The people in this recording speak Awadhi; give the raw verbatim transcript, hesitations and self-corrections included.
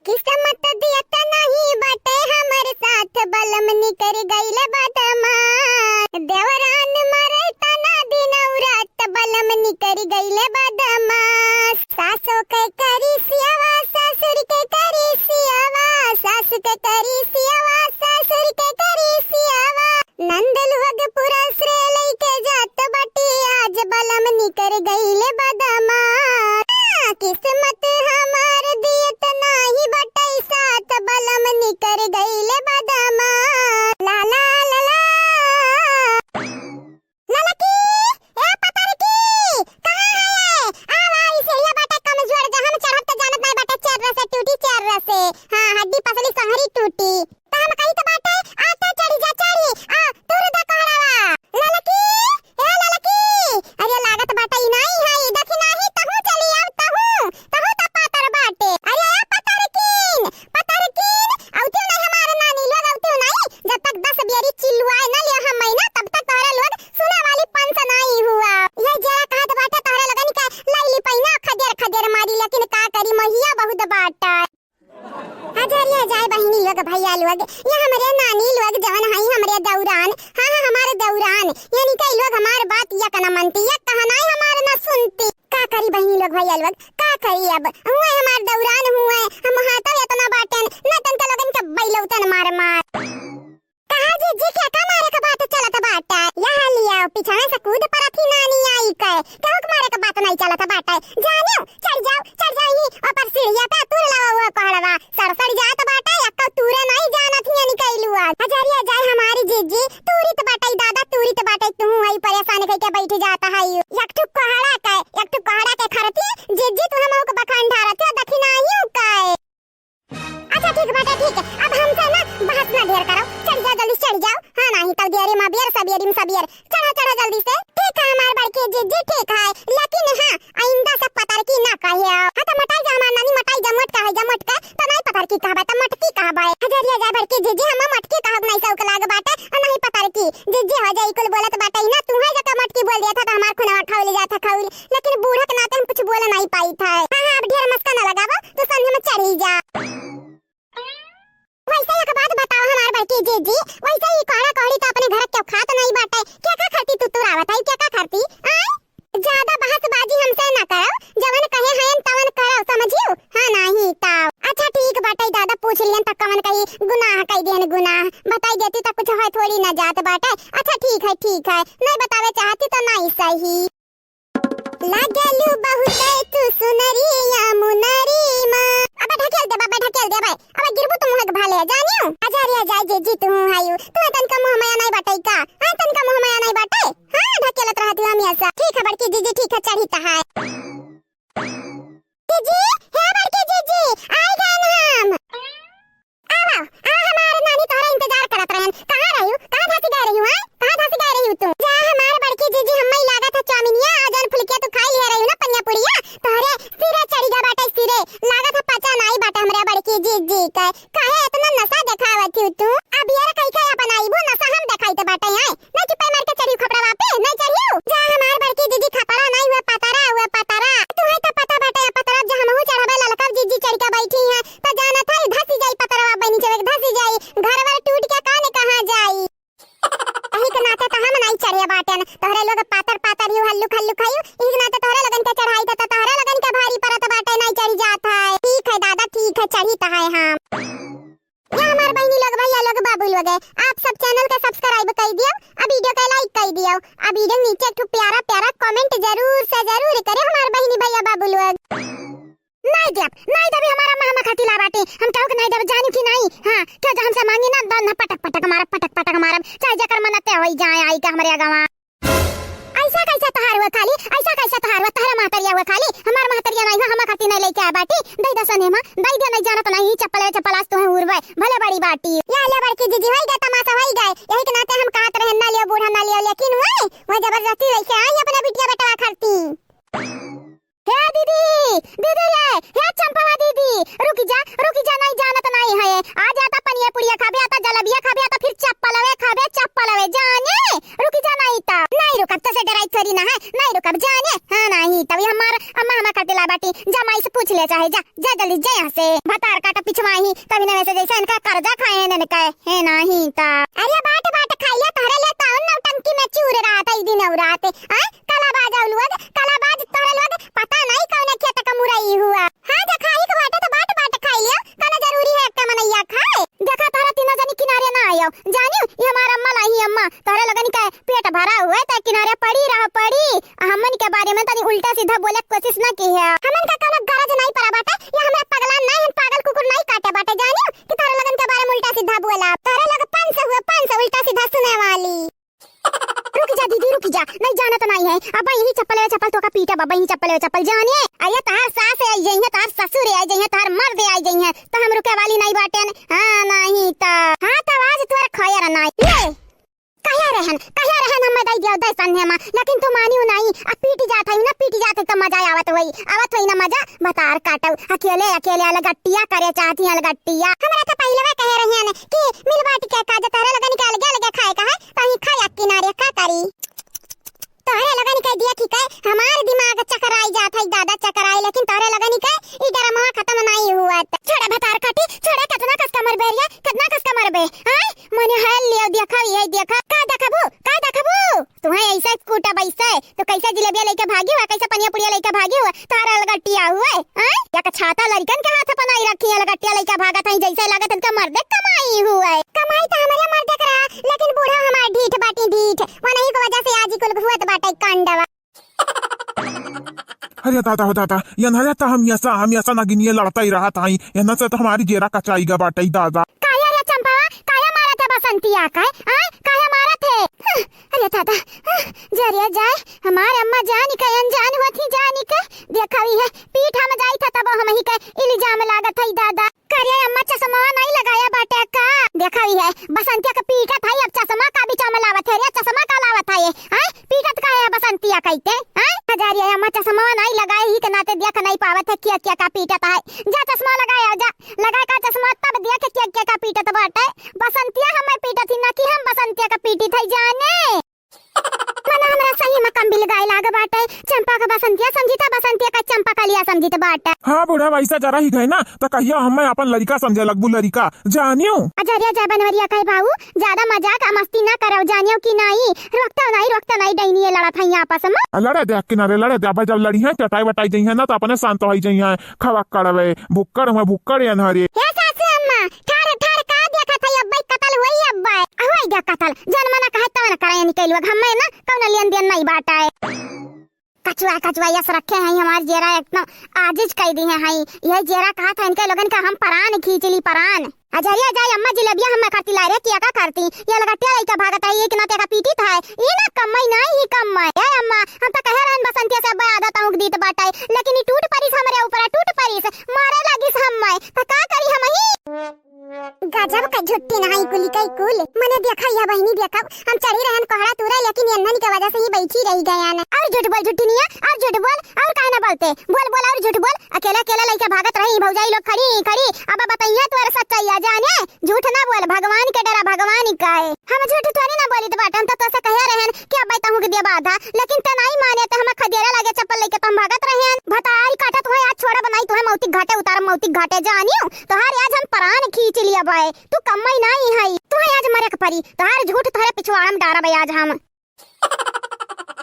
किस्मत दियत नाही बाटे हमर साथ, बलम निकर गइल बदमाश। देवरान मरे तना दिन रात, बलम निकर गइल बदमाश। सासो के करी सियावा, ससुर के करी सियावा, सास के करी सियावा, ससुर के करी सियावा। नंद लोग पूरा श्रेय लइके जात बाटी, आज बलम निकर गइले बदमाश। किस्मत हमार दियत नाही बाटे साथ, बलम निकर गइले बदमाश। ला ला ला ला। ललकी, ए पतरकी, कहाँ है? आवा, ई सीढ़िया बाटे कमजोर, जहाँ हम चढ़ब त जानत नाही बाटे, चेर्र से टूटी, चेर्र से। हाँ, हड्डी पसली संहरी टूटी। त हम कही त बाटे, आ त चढ़ी जा, चढ़ी, आ, तुर द कोहड़ावा। ललकी, ए ललकी, अरे लागत बाटे ई नाही है, ई देखी नाही, तहूँ चली आव, तहूँ, तहूँ त पातर बाटे। अरे ए पतरकीन, पतरकीन, अउतिउ नाही हमार नानी लोग, अउतिउ नाही, जब तक दस बियरी चिल्लुआए न लिया हम महीना, तब तक तोहरे लोग सुने वाली पंच नाही हुआ। ये जरा कहत बाटे तोहरे लोगन के लइली पहिना खदेर खदेर मारी, लेकिन का करी, महिया बहुत बाटे। हजरिया जाए बहिनी लोग, भैया लोग, ये हमरे नानी लोग जवन हई, हमरे दौरान, हाँ, हाँ, हमारे दौरान, यानी कई लोग हमार बात एक न मनती, एक कहनाई हमार न सुनती। का करी बहिनी लोग, भैया लोग, का करी अब? हुए हमार दौरान हुए, हम हाथों इतना बाटेन, न तन के लोगन के बैलौतन मार मार। कहा जीजी, केका मारे के बात चलत बाटे? यहाँ लिया, पिछाने से कूद परत ही नानी आई के। केहू के मारे के बात नहीं चलत बाटे। जानियो, चढ़ जाओ, चढ़ जाओ ही ऊपर सीढ़िया पे, तूर लावा वो कोहड़वा। सड़ सड़ जात बाटे, अक्कल तूरे नहीं जानत ही निकैलुआ। हजरिया जाए हमारी जीजी, तूरित बाटे दादा, तूरित बाटे, तू हई परेशान कइके बैठ जाता है। एक ठु कोहड़ा के, एक ठु कोहड़ा के खरती, जीजी तू हम ओक बखान ढारत हो, दखिनाइयो के। अच्छा ठीक बाटे, ठीक है, अब हमसे ना बहस ना ढेर करो, चढ़ जाओ जल्दी, चढ़ जाओ। हाँ नाही तब देरी मा बियर, सबेरी मा सबेर, चढ़ो, चढ़ो जल्दी से। ठीक है हमार बड़की जीजी, ठीक है, लेकिन हाँ आइंदा से पतरकी ना कहे। हाँ तो मोटाई जा हमार नानी, मोटाई जा, मोट कहे जा, मोट के तो नहीं पतरकी कहबे, तो मोटकी कहबे। हजरिया जा बड़की जीजी, हम मोटकी कहब नहीं, सौक लाग बाटे, और नहीं पतरकी। जीजी हो जाई कुल बोलत बाटे ना, तू है जका मोटकी बोल दिया था तो हमार खुनवा खौली जात है खौली। लेकिन बूढ़ा के नाते हम कुछ बोल नहीं पाई था। हाँ, हाँ, अब ढेर मस्का न लगावो, तू संगे में चढ़ी जा। वैसे एक बात बताओ हमार बड़की जीजी, वैसे ई कोहड़ा कोहड़ी तो अपने घर के खात नहीं बाटे, केका खाती तू तुरावत है, केका खाती? आय? ज्यादा बहसबाजी हमसे न करो, जवन कहे हयन तवन करो, समझियो? हाँ, नाही ताव। अच्छा ठीक बाटे दादा, पूछ लियन त कवन कही गुनाह कई दियन गुनाह, बताई देती त कुछ होय थोड़ी न जात बाटे। अच्छा ठीक है, ठीक है, नहीं बतावे चाहती तो नहीं सही। लागलू बहुते तू सुनरिया मुनरी मा। अबे ढकेल दे, अबे ढकेल दे, अबे, अबे गिरबू तू मुँह के भाले, जानियो? अजरिया जाए जे जी तू हूँ हायू। तू तनका मुँह मया नहीं बाटे का? हाँ, तनका मुँह मया नहीं बाटे? हाँ, ढकेलत रहत हूँ हमेशा। ठीक है बड़की जीजी, ठीक है, चढ़ी त है। जीजी, हे बड़की जीजी, आई गए हम। आवा, आ हमार नानी तोहरा इंतजार करत रहन। कहाँ रहियो? कहाँ धसी गए रहियो, हाँ? कहाँ धसी गए रहियो तू? जा हमार बड़की जीजी, हम्मे लागत है चाउमिनिया, आ जौन फुलकिया तू खाई लिया रहियो ना, पनिया पुड़िया, तोहरे सिरे चढ़ी गा बाटे सिरे। लागत है पचा नाई बाटे हमरे बड़की जीजी के। काहे इतना नशा देखावत हो तू? अब ये कई के अपन आईबू, नशा हम देखाई तो बाटे, आए। नहीं चुप्पे मार के चढ़ियो खपड़वा पे, नहीं चढ़ियो। जा हमार बड़की जीजी, खपड़ा नहीं हुए पतरा, हुए पतरा। तू है तो पता बाटे पतरा, जा हमहू चढ़बे ललका जीजी चढ़ के बैठी है। तो जानत है, धसी जाई पतरवा बनी चढ़े, धसी जाई। घर वर टूट के काने कहाँ जाई? यही के नाते तो हम नहीं चढ़े बाटेन। तोहरे लोग पातर पातर यू हल्लुक हल्लुक हयू, यही के नाते तोहरे लोगन के चढ़ाई तो, तो तोहरे लोगन के भारी परत बाटे, नहीं चढ़ी जात है। ठीक है दादा, ठीक है, चढ़ी तो है हम। या हमार बहिनी लोग, भैया लोग, बाबू लोग है, आप सब channel के subscribe कर दियो, आ video के like कर दियो, आ video नीचे एक ठो प्यारा प्यारा comment जरूर से जरूर करे हमार बहिनी भैया बाबू लोग। नहीं देब, नहीं देबी हमार अम्मा, हमार खातिर ला बाटे, हम केहू के नहीं देब, जानू कि नहीं? हाँ, केहू जो हमसे मांगी ना, दन पटक पटक मारब, पटक पटक मारब, चाहे जेकर मन ते होई जाए आई के हमरे अगवा। ऐसा कैसा तोहार हुआ खाली, ऐसा कैसा तोहार हुआ, तोहरा महतरिया हुआ खाली, हमार महतरिया नहीं हुआ, हमार खातिर नहीं लेके आए बाटी, दई दसन एमा, दई दे नहीं जानत नहीं, चप्पल चप्पल आज तोहे उड़बे, भले बड़ी बाटी। या ले बड़की जीजी, होई गए तमाशा, होई गए, यही के नाते हम कहत रहे ना लियो बूढ़ा ना लियो, लेकिन वही, वही जबरदस्ती वैसे आई अपने बिटिया बेटवा खातिर। हे दीदी, दीदी रे, हे चंपवा दीदी, रुक जा, रुक जा, नहीं जानत नहीं है। आ जाता पनिया पुड़िया खाबे, आता जलेबिया खाबे, आता फिर चप्पलवे खाबे, चप्पलवे, जाने? रुक जा, नहीं तो। नहीं रुकब, तो से डराई थोड़ी ना है, नहीं रुकब, जाने? हाँ, नहीं, तभी हमार अम्मा हमार खातिर ला बाटी, जमाई से पूछ ले चाहे, जा, जा जल्दी, जा यहाँ से। भतार काटा पिछवाही, तभी न वैसे जैसे इनका कर्जा खाए हैं इनका, है नाही ता। अरे बाट बाट खाइए, तोहरे ले तो नौटंकी में चूर रहा था ई दिन और रात, हाँ? कलाबाज आउ लोग, कलाबाज तोहरे लोग, पता नहीं कौन खेत का मुरई हुआ। हाँ, जा खाही के बाटे तो बाट बाट खाई लियो, कौनो जरूरी है एक मनैया खाए? देखा तोहरा तीनों जनी किनारे ना आयो, जानियो, ये हमार अम्मा लाई ही अम्मा, तोहरे लोगन के पेट भरा हुए तो किनारे पड़ी रह पड़ी। आ हमन के बारे में तनी उल्टा सीधा बोले के कोशिश ना की है। हमन का कौनो गरज नहीं पड़ा बाटे, ये हमरा पगला नहीं है, पागल कुकुर नहीं काटे बाटे, जानियो कि तोहरे लोगन के बारे में उल्टा सीधा बोला। तोहरे लोग पाँच सौ हुए, पाँच सौ उल्टा सीधा सुने वाली। रुक जा दीदी, रुक जा, नहीं जाना तो नहीं है। अब यही चप्पल है चप्पल, तो का पीटा बाबा, यही चप्पल है चप्पल, जानिए। अरे तहार सास आई जइहे, तहार ससुर आई जइहे, तहार मर्द आई जइहे, तो हम रुके वाली नहीं बाटेन। हाँ, नहीं तो। हाँ, तो आज तोर खैर नहीं। ले। कहे रहन, कहे रहन हम दई दियो दई सन्ने मा, लेकिन तू मानियो नहीं। अब पीटी जात है ना, पीटी जात है तो मजा आवत होई, आवत होई ना मजा। भतार काटउ, अकेले, अकेले अलगट्टिया करे चाहती हैं, अलगट्टिया। हमरा तो पहिले कहे रहियन कि मिल बाटी के का, जे तोहरे लोगन के अलगे, अलगे खाए का है, तहीं खाए किनारे का करी। तोहरे लोगन के दिया कि कहे, हमार दिमाग चकराई जात है, दादा चकराई, लेकिन तोहरे लोगन के ई डरमवा खत्म नहीं हुआ। छोड़ा भतार काटी, छोड़ा, कितना कस कमर बेरिया, कितना कस कमर बे, आय? मने हाल लियो, देखा, ये देखा, का देखबू, का देखबू? तुहें ऐसे कूटा बैसे, तो कैसे जिलेबिया लेके भागी हुआ, कैसे पनिया पुड़िया लेके भागी हुआ, तारा अलगट्टिया हुए, हैं? या का छाता लड़कन के हाथ बनाई रखी है, अलगट्टिया लेके भागत है, जैसे लागत इनका मर्दे कमाई हुए। कमाई तो हमारे मर्दे के रहा, लेकिन बूढ़ा हमार ढीठ बाटी ढीठ, वही की वजह से आज ही कुल हुआ तो बाटे कांडवा। अरे दादा हो दादा, यन्हरे तो हम ऐसा, हम ऐसा नगिनिये लड़ता ही रहा था, यन्हर से तो हमारी जेरा कचाई गा बाटे दादा। काया रे चंपावा, काया मारत है बसंतिया का, आय? काया मारत है? हं, अरे दादा, हं, जरिया जाए, हमार अम्मा जानी का अनजान होती जानी का, देखा हुई है, पीठ हम जाई था तब हम ही का इल्जाम लागत है दादा। करे अम्मा चश्मा नहीं लगाया बाटे का? देखा हुई है, बसंतिया का पीठत है, अब चश्मा का भी चमलावत है रे, चश्मा का लावत है ये, आय? पीटत काहे है बसंतिया कहिते, हैं? हजारिया अम्मा चश्मा नाई लगाए ही के नाते देख नाई पावत है, किया किया का पीटत है। जा चश्मा लगाए आ जा, लगाए का चश्मा तब देख किया किया का पीटत बाटे। बसंतिया हमें पीटत ही ना कि हम बसंतिया का पीटित है जाने। मना हमरा सही में कम बिल गाए लाग बाटे। चंपा का बसंतिया समझिता, बसंतिया का चंपा का लिया समझित बाटे। हाँ बूढ़ा, वैसा जरा ही गए ना, तो कहिया हमें अपन लड़िका समझे लगबू, लड़िका। जानियो। अजरिया जा बनवरिया कहे बाऊ, ज्यादा मजाक आ मस्ती ना करव, जानियो कि नाई? रोकता नाई, रोकता नाई, डैनिये लड़त हई आपस में। आ, लड़े दे किनारे, लड़े दे, अब जब लड़िहैं, चटाई वटाई जइहैं ना, तो अपने शांत होई जइहैं। खवा कड़वे, भुक्कड़ हुए, भुक्कड़ यन्हरे। हे सासू अम्मा, ठार, ठार का देखत हई, अब्बे कतल होई अब्बे। आ, होई दे कतल, जन मना कहे तवन करे निकलुआ, हमें ना कौनो लेन देन नहीं बाटा है। कचुआ, कचुआ यस रखे हैं हमार जेरा एकदम आजिज कई दिहे हैं। यह जेरा कहा था इनके लोगन का हम परान खींच ली, परान। अजरिया जाए अम्मा जिलेबिया हम करती ला रे, किया का करती? ये लगटिया लइका भागत है, ये कि ना तेरा पीटित है। ये ना कम्मई, ना ही कम्मई। ए अम्मा, हम तो कहे रहन बसंतिया से अब्बे आधा तहुक दीत बाटे, लेकिन ये टूट परिस हमरे ऊपर, टूट परिस, मारे लागिस हम्मे, तो का करी हम ही? गजब का झुट्टी नहाई कुली कई कुल। मने देखा या बहिनी देखा, हम चढ़ी रहन कोहड़ा तूरे, लेकिन यन्हन के वजह से ही बैठी रही गयन। और झूठ बोल झुट्टिनिया, और झूठ बोल, और काहे ना बोलते? बोल बोल और झूठ बोल। अकेले अकेले लइके भागत रही, भौजाई लोग खड़ी खड़ी। अब बतैया तोर सच्चाई आ जाने। झूठ ना बोल, भगवान के डरा, भगवान का है। हम झूठ थोड़ी ना बोलित बाटे, हम तो तोसे कहे रहन कि अब्बे तहूँ के दिया बाधा, लेकिन ते नाई माने, ते हम खदेरा लगे चप्पल लेके तो हम भागत रहन। भतारी काटा तुहे आज छोड़ा बनाई, तुहे मौतिक घाटे उतार, मौतिक घाटे जानियो। तोहार आज हम परान खींच लिया बाए। तू कम्मई नाई हई, तुहे आज मरे के परी। तोहार झूठ तोहरे पिछवाड़ा में डारा बे आज हम।